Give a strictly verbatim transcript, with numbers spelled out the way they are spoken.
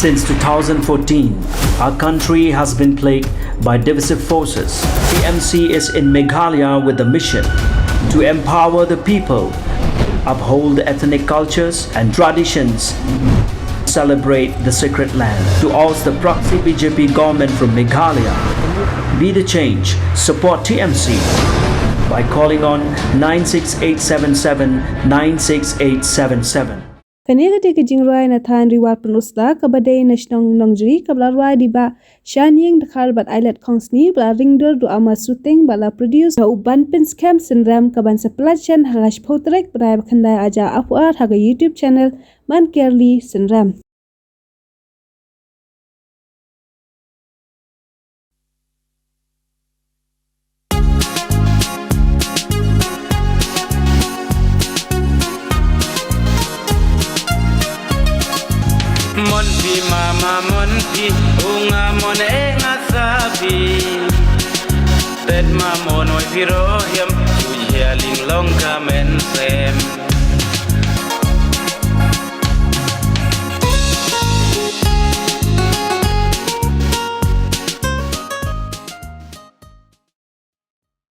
Since two thousand fourteen, our country has been plagued by divisive forces. T M C is in Meghalaya with the mission to empower the people, uphold ethnic cultures and traditions, celebrate the sacred land. To oust the proxy B J P government from Meghalaya, be the change, support T M C by calling on nine six eight seven seven nine six eight seven seven. Kane ka dei ka jingrwai na thaiñ Ri War Pynursla kaba dei na shnong Nongjri, kaba la rwai da i Bah Shanieng Dkhar bad Ailet Khongsni, ba la ringdur da u Amar Suting, ba la produce da u Banpynskhem Synrem, kaban sa pynlait shen ha ka shiphew tarik bnai ba khyndai ar hajar arphew ar ha ka YouTube channel Mankerli Synrem. Mon phi mama mon phi, u nga mon e nga sa phi. Pet ma mon oi phi rohem, u hia ling long ka men sem.